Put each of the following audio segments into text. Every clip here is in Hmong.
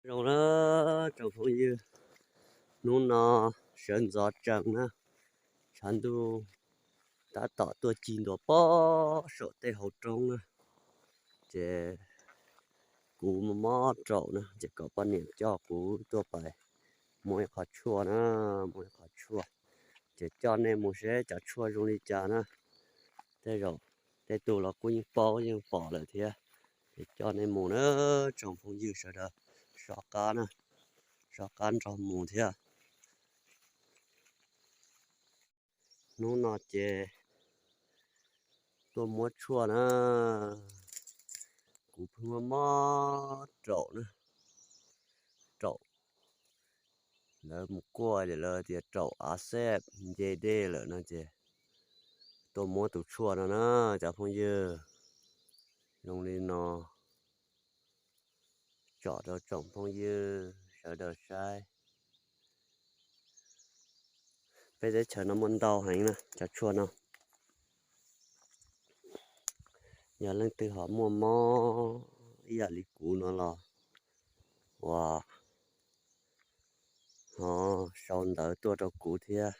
Zoo na tsoom phooj ywg, hnub no sawv ntxov tsees na, tshav ntuj tab tom tuaj cig ntua pog saum tej hauv roob na, ces kuv mob mob raum na ces kom poj niam coj kuv tuaj pais muab ib qho tshuaj na, muab ib qho tshuaj, ces coj nej mus seb cov tshuaj zoo li cas na. Tej zaum tej tug los kuj yeej paub yeej pom lawm thiab, ces coj nej mus na tsoom phooj ywg sawv daws, soj qab na, soj qab nrog mus thiab. Hnub no ces tuaj muab tshuaj na, kuv pheej mob mob raum na, raum, lawv mus kuaj ces lawv tias raum a xej nce dej lawm no ces tuaj muab tus tshuaj no na cov phooj ywg. Zoo li no tsom rau tsoom phooj ywg sawv daws saib. Peb teb chaws no muaj ntau heev na cov tshuaj no. Yog leej twg ho muaj mob ib yam li kuv no los uas ho sau ntawv tuaj rau kuv thiab,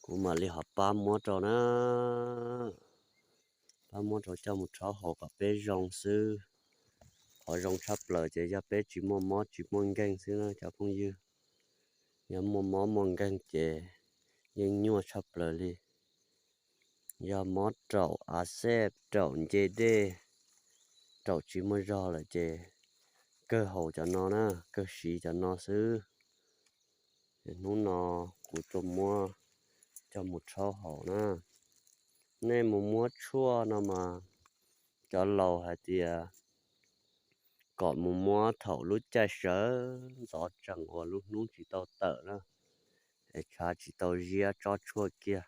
kuv mam li ho pab muab rau na. Pab muab rau coj mus rhaub haus kom peb zoo xwb. Qhov zoo tshaj plaws ces yog peb tsis muaj mob tsis muaj nkeeg xwb na cov phooj ywg. Yog muaj mob muaj nkeeg ces yeej nyuaj tshaj plaws li. Yog mob raum a xej, raum nce dej, raum tsis muaj zog lawm ces kawg haus cov no na, kawg siv cov no xwb. Hnub no kuv tuaj muab coj mus rhaub haus na. Nej mus muab tshuaj no mas cov laus hais tias kom mus muab thaum lub caij sawv ntxov tsees uas lub hnub tsis tau tawm na, es tshav tsis tau ziab tsob tshuaj kiag,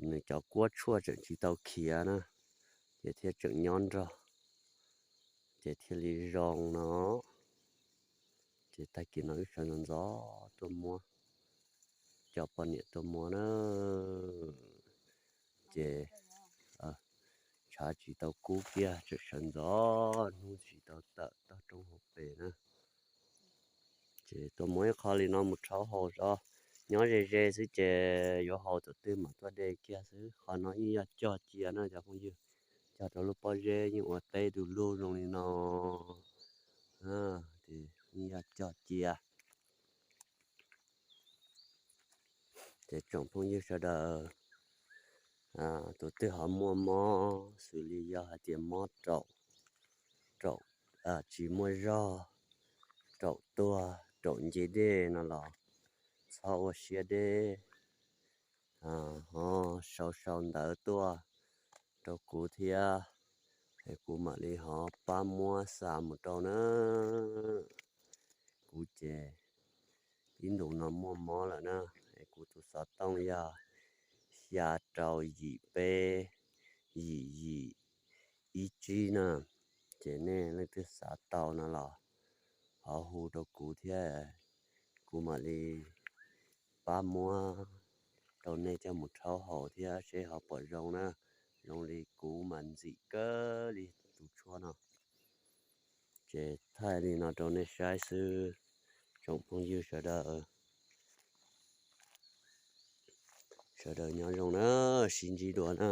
nws cov kuab tshuaj tseem tsis tau khiav na, ces thiaj tseem nyob nrog, ces thiaj li zoo no. Ces tag kis no wb sawv ntxov ntxov tuaj muab, coj poj niam tuaj muab na, ces tshav tsis tau kub kiag tseem sawv ntxov hnub tsis tau tawm toj roob hauv pes na. Ces tuaj muab ib qho li no mus rhaub haus tso, nyob ze ze xwb ces yuav haus thaum twg mam tuaj de kiag xwb. Qhov no yeej yog cog cia na cov phooj ywg, cog rau lub pob zeb yeej ua teb du lug zoo li no, yeej yog cog cia. Ces tsoom phooj ywg sawv daws, tus twg ho muaj mob xws li yog hais tias mob raum, raum tsis muaj zog, raum tuag, raum nce dej no los txhob ua siab deb, ho sau sau ntawv tuaj rau kuv thiab, es kuv mam li ho pab muab xa mus rau na. Kuv ces ib ntus no muaj mob lawm na, es kuv tus xov tooj yog xya rau yim peb yim yim ib tsib na, ces nej leej twg xav tau no los ho hu rau kuv thiab, kuv mam li pab muab rau nej coj mus rhaub haus thiab seb ho puas zoo na. Zoo li kuv mas ntxim kawg li tus tshuaj no. Ces thaij li no rau nej saib xwb, tsoom phooj ywg sawv daws, sawv daws nyob zoo na, sib ntsib dua na.